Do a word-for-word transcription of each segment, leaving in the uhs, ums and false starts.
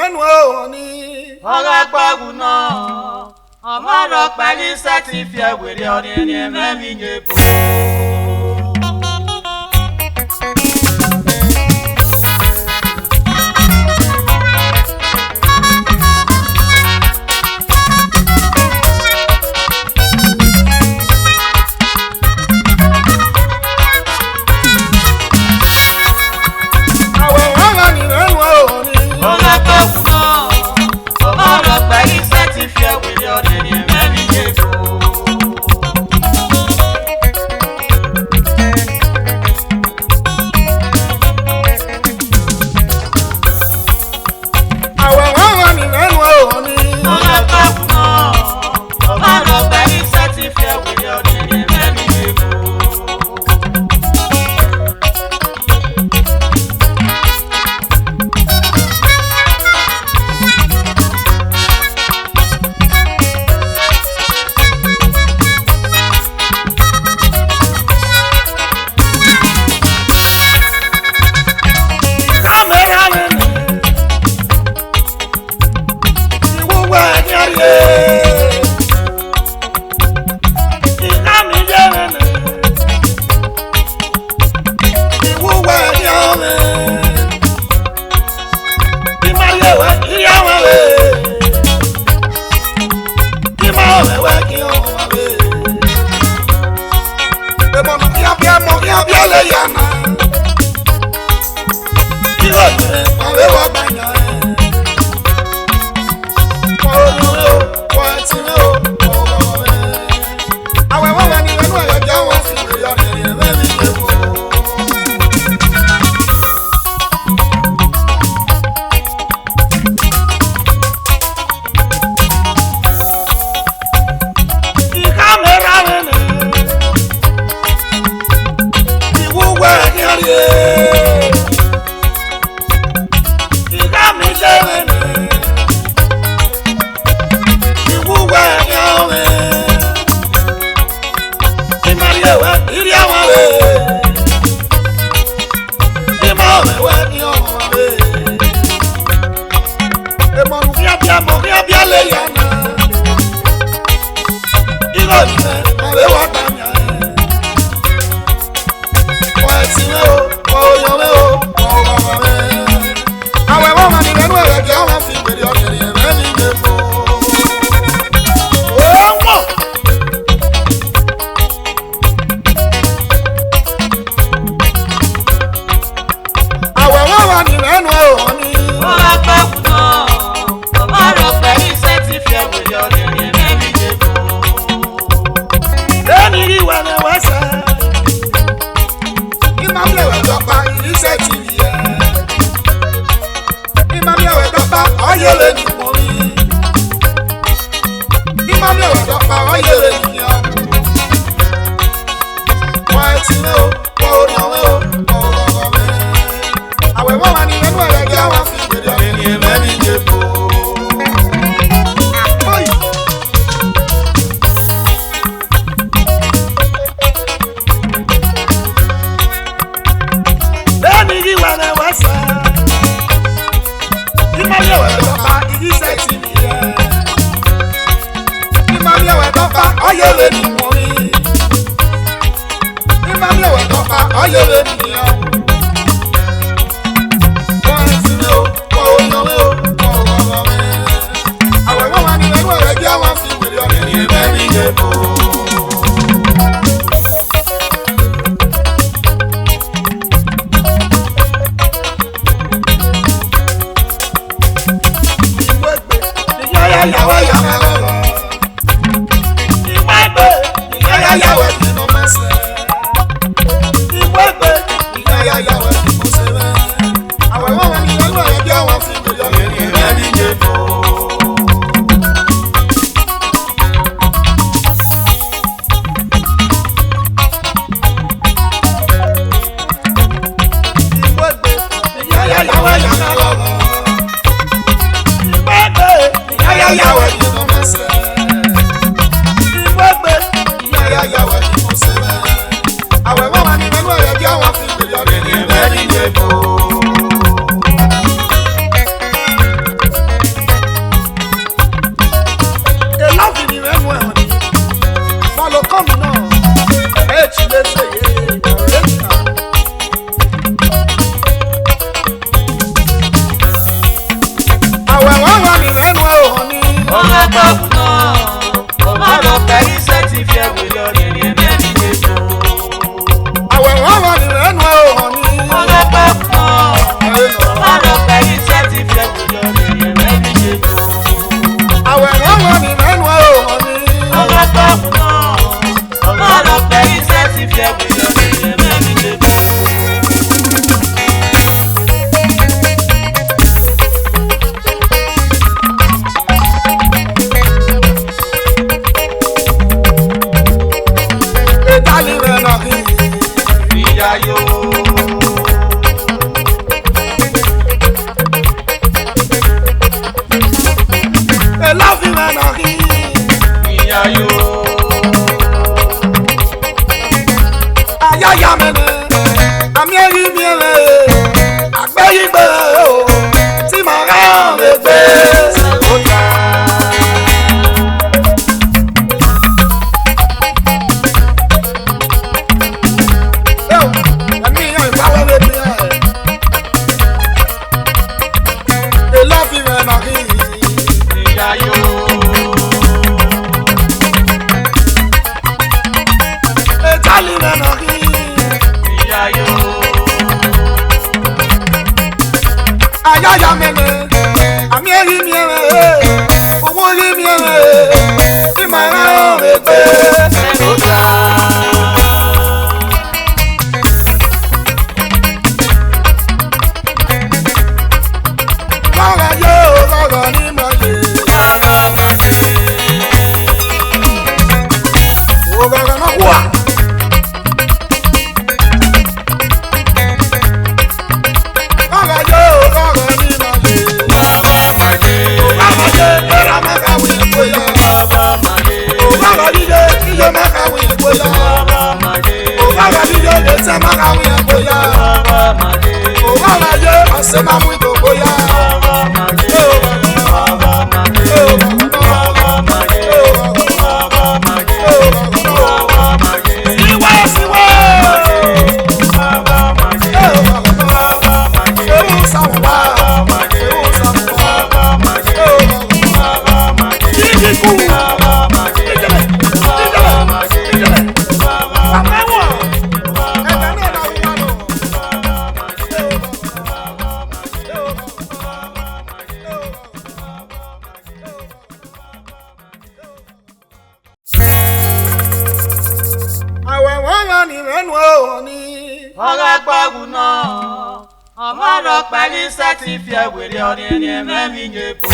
Ẹnu ọhọ ni. Ọ gha gba wu nọ, ọmọ rhọkpa ghi sẹtin fi ẹwerriẹ ọrhiẹnrhiẹn mwẹ vbe iyebo. Awẹ ọmwa ni mwẹ ru ọhọ ni. Ọ gha gba wu nọ, ọmọ rhọkpa ghi sẹtin fi ẹwerriẹ ọrhiẹnrhiẹn mwẹ vbe iyebo. Awẹ ọmwa ni mwẹ ru ọhọ ni. Ọ gha gba wu nọ, ọmọ rhọkpa ghi sẹtin fi ẹwerriẹ ọrhiẹnrhiẹn mwẹ vbe iyebo. Kamera mwẹ nẹ, I wu wẹ khian rrie. I khama iye mwẹ nẹ, I wu wẹ khian mwẹ. I ma rhie wẹ, I rhie wẹ vbe. I ma rhie wẹ khian mwẹ vbe. Emọ ne ọ khian biẹ, emọ khian biẹ le ya na. Igho ne ma vbe wa gba yan. Wa orhiọn mwẹ o, wa ẹtin mwẹ o, wa ọghọghọ mwẹ. Awẹ vbe ọmwa ni mwẹ ru ẹghẹ dia wan fi wẹ ya rhiẹnrhiẹn mwẹ vbe iyebo. I khama erha mwẹ nẹ, I wu wẹ khian rrie. I khama iye mwẹ nẹ, I wu wẹ khian mwẹ. I ma rhie wẹ, I rhie wẹ vbe. I ma mwẹ wẹ, I rhie wẹ vbe. Emọ ne u khian biẹ, emọ khian biẹ le ya na. Igho ne imẹ ma vbe wa gba yan. Wa ẹtin mwẹ o, wa orhiọn mwẹ o, wa ọghọghọ mwẹ. Awẹ vbe ọmwa ni mwẹ ru ẹghẹ dia wan fi wẹ ya rhiẹnrhiẹn mwẹ vbe iyebo. Ọmọ. Awẹ vbe ọmwa ni mwẹ ru ọhọ ni. Ọ gha gba wu nọ, ọmọ rhọkpa ghi sẹtin fi ẹwerriẹ ọrhiẹnrhiẹn mwẹ vbe iyebo. Eni ghi wẹ ne wẹ sẹ, I ma miẹn wẹ dọkpa, I sẹtin rhie. I ma miẹn wẹ dọkpa, ọ ye vbe ne I kpọnmwi. I ma miẹn wẹ dọkpa, ọ ye vbe ne I khian. Wa ẹtin mwẹ o, wa orhiọn mwẹ o, wa ọghọghọ mwẹ. Awẹ vbe ọmwa ni mwẹ ru ẹghẹ dia wan fi wẹ ya rhiẹnrhiẹn mwẹ vbe iyebo. Oi. Eni ghi wẹ ne wẹ sẹ, I ma miẹn wẹ dọkpa, I ghi sẹtin rhie. I ma miẹn wẹ dọkpa, ọ ye vbe ne I kpọnmwi. I ma miẹn wẹ dọkpa, ọ ye vbe ne I khian. Wa ẹtin mwẹ o, wa orhiọn mwẹ o, wa ọghọghọ mwẹ. Awẹ vbe ọmwa ni mwẹ ru ẹghẹ dia wan fi wẹ ya rhiẹnrhiẹn mwẹ vbe iyebo. Iwegbe, I ya ya ya wẹ ya mwẹ lọlọ. Iwegbe, I ya ya ya wẹ ne ọ ma sẹ. Iwegbe, I ya ya ya wẹ ne ọ sẹ mwẹ. Awẹ vbe ọmwa ni mwẹ ru ẹghẹ dia wan fi wẹ ya rhiẹnrhiẹn mwẹ vbe iyebo. Iwegbe, I ya ya ya wẹ ya mwẹ lọlọ. Iwegbe, I ya ya ya wẹ ne ọ ma sẹ. Iwegbe, I ya ya ya wẹ ne ọ sẹ mwẹ. Awẹ vbe ọmwa ni mwẹ ru ẹghẹ dia wan fi wẹ ya rhiẹnrhiẹn mwẹ vbe iyebo. Igbe o, si ma gha vbe gbe. Eo, ẹni iran eva wẹ vbe biẹ. Elafi mwẹ ma ghi. Iya yo. Etali mwẹ ma ghi. Iya yo. Ayaya mẹ nẹ, a miẹn ghi miẹn mwẹ, owọ ghi miẹn mwẹ, ima i ra rẹn ọvbe egbe. Ọghe ye, ọghe ni ma ye. Ọghe ne ọ khua. Ọghe ye, ọghe ni ma ye. Ọghe ye, erha ma kha wẹ egbe ya. Ọghe ye, iye ma kha wẹ egbe ya. Ọghe ye, ẹsẹ ma kha wẹ egbe ya. Ọghe ye, ọsẹ ma mu idogbo ya. Awẹ wọn gha ni mwẹ nuẹn ohọ ni. Ọ gha gba wu nọ, ọ ma rhọkpa ghi sẹtin fi ẹe werriẹ ọnii, ẹmwẹ emwi ye bo.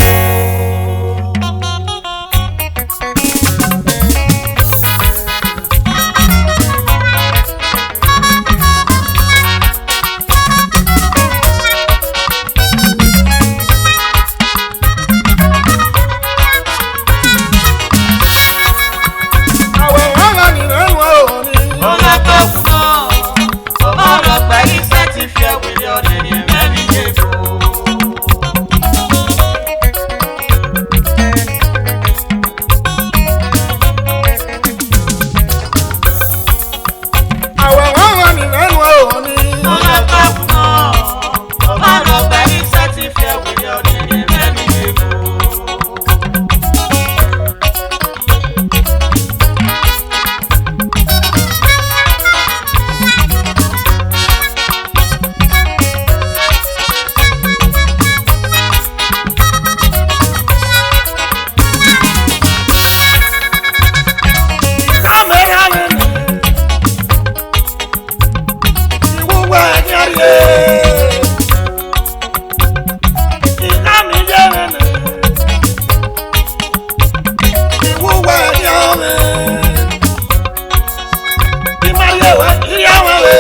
I ma rhie wẹ, I rhie mwẹ vbe.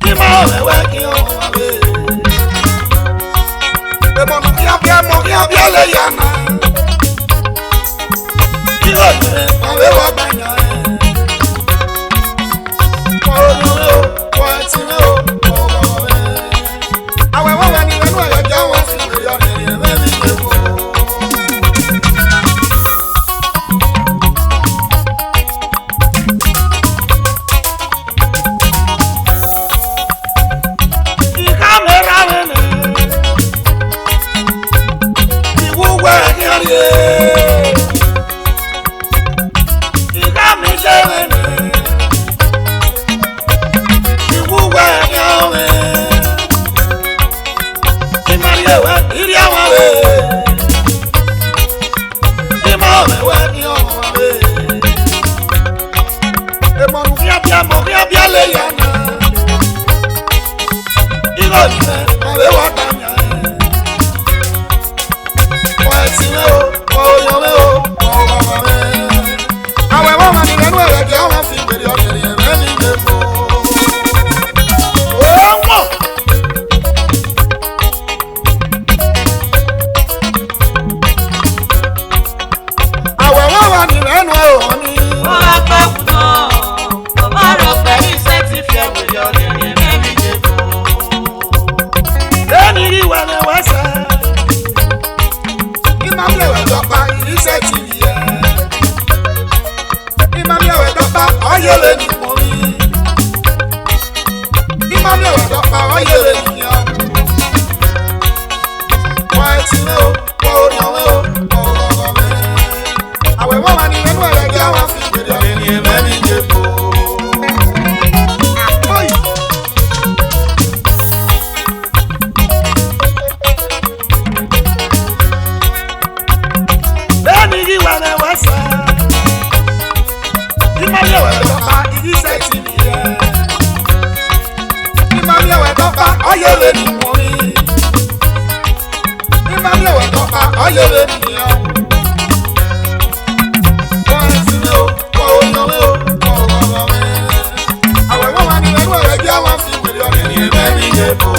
I ma rhie wẹ, I rhie mwẹ vbe. Emọ ne u khian biẹ, emọ khian biẹ le ya na. Igho ne ma vbe wa gba yan. Wa oyan mwẹ o, wa ẹtin mwẹ o, wa ọmọ mwẹ. Awẹ vbe ọmwa ni mwẹ nu ẹghẹ dia wa fi gberriọ rhie mwẹ vbe ikpẹvbo. I khama erha mwẹ nẹ, I wu uwẹ khian rrie. I khama iye mwẹ nẹ, I wu uwẹ khian mwẹ. I ma rhie wẹ, I rhie mwẹ vbe. I ma mwẹ wẹ, I rhie mwẹ vbe. Emọ ne u khian biẹ, emọ khian biẹ le ya na. Igho ni mwẹ, ọ vbe wa gba yan. Wa ẹtin mwẹ o, wa oyan mwẹ o, wa ọmọ mwẹ. Awẹ vbe ọmwa ni mwẹ nu ẹghẹ dia wa fi gberriọ rhie mwẹ vbe ikpẹvbo. Ọmọ. Awẹ vbe ọmwa ni mwẹ nu ẹghẹ ọnii. Ọ gha gba wu nọ, ọ ma rhọkpa ghi sẹtin fi ẹe werriẹ ọnii, ẹmwẹ emwi ye bo. Ami ẹwẹ dọkpa, ọ yere nian. Wa ẹtin o, wa orhiọn o, wa ọghọghọ mwẹ. Awẹ mwa ma ni mwẹ nuẹn vbe ẹgia wa fi gberriọ, eni ẹmwẹ ni ye bo. Oi. Beni ghi wa mwẹ wẹ sẹ, I ma miẹn wẹ dọkpa, I ghi sẹtin miẹn. I ma miẹn wẹ dọkpa, ọ yere ni muọnmwi. I ma miẹn wẹ dọkpa, ọ yere ni nian. Wa ẹtin o, wa orhiọn o, wa ọghọghọ mwẹ. Awẹ mwa ma ni mwẹ nuẹn vbe ẹgia wa fi gberriọ, eni ẹmwẹ ni ye bo.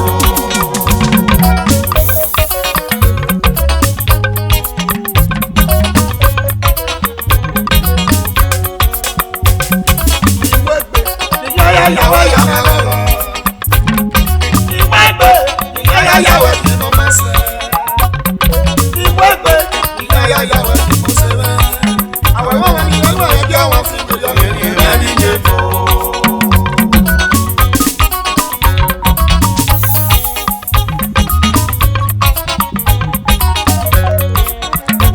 Iwegbe, I ya ya ya wẹ ya mwẹ lọghọ. Iwegbe, I ya ya ya wẹ fi nọ ma sẹ. Iwegbe, I ya ya ya wẹ fi nọ sẹ mwẹ. Awẹ mwa ma ni mwẹ nuẹn vbe ẹgia wa fi gberriọ, eni ẹmwẹ ni ye bo.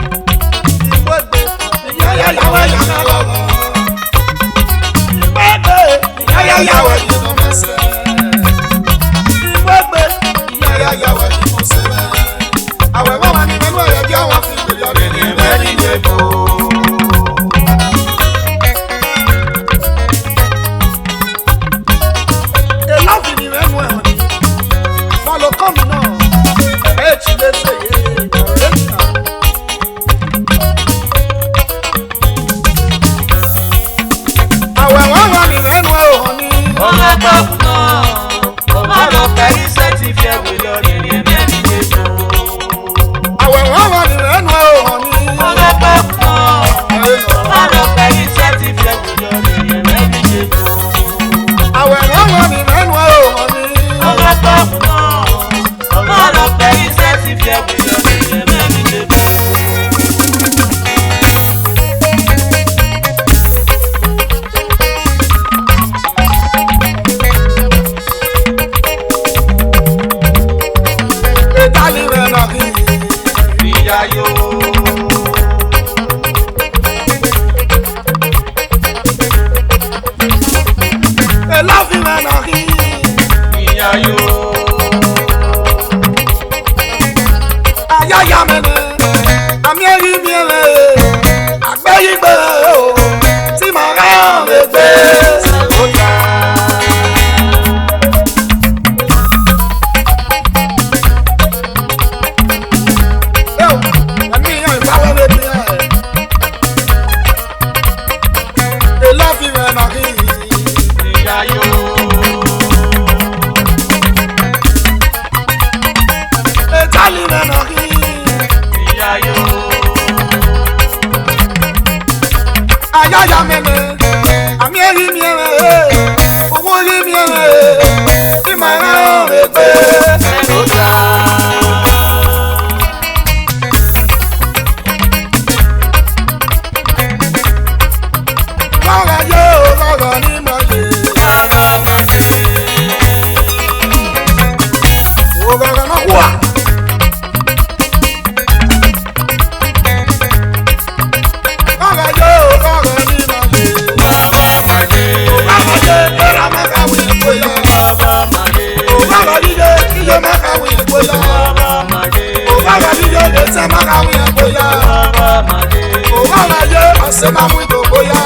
Iwegbe, I ya ya ya wẹ ya mwẹ lọghọ. Iwegbe, I ya ya ya wẹ fi nọ ma sẹ. Iwegbe, I ya ya ya wẹ fi nọ sẹ mwẹ. Awẹ mwa ma ni mwẹ nuẹn vbe ẹgia wa fi gberriọ, eni ẹmwẹ ni ye bo. Elọvi ni mwẹ nuẹn họn ni, follow come nọ, ẹ i re te ye, ẹ i re te. Awẹ mwa ma ni mwẹ nuẹn họn ni. Ọghe ọgbọ khunnọ, ọ ma rọ kẹ i sẹtin fi ẹvbo yọ rhiẹnrhiẹn ẹmwẹ ni ye bo. Awẹ mwa ma ni mwẹ nuẹn họn ni. Ọghe ọgbọ khunnọ, ọ ma rọ kẹ i sẹtin fi ẹvbo yọ rhiẹnrhiẹn ẹmwẹ ni ye bo. Awẹ mwa ma ni mwẹ nuẹn họn ni. Ọghe ọgbọ khunnọ, ọ ma rọ kẹ i sẹtin fi ẹvbo yọ rhiẹnrhiẹn ẹmwẹ ni ye bo. Etali mwẹ nọ khin. Iya yo. Elọvi mwẹ nọ khin. Iya yo. Ayaya mẹ nẹ, a miẹn ghi miẹn mwẹ, a gbe ghi gbe mwẹ o, te ima gha rẹn vbe egbe. Eo, ẹmwẹ iran gba wẹ vbe biẹ. Elọvi mwẹ nọ khin. Iya yo. Etali mwẹ nọ khin. Iya yo. Ayaya mẹ nẹ, a miẹn ghi miẹn mwẹ, owo ghi miẹn mwẹ, ima i ra rẹn vbe egbe. Ọghọ ye, ọghọ ni ma ye. Ọghọ ne ọ khua. Ọghọ ye, ọghọ ni ma ye. Ọghọ ma ye, erha ma kha wẹ igho ya. Ọghọ ye, iye ma kha wẹ igho ya. Ọghọ ye, etẹn ma kha wẹ igho ya. Ọghọ ye, ọse ma mu igho ya.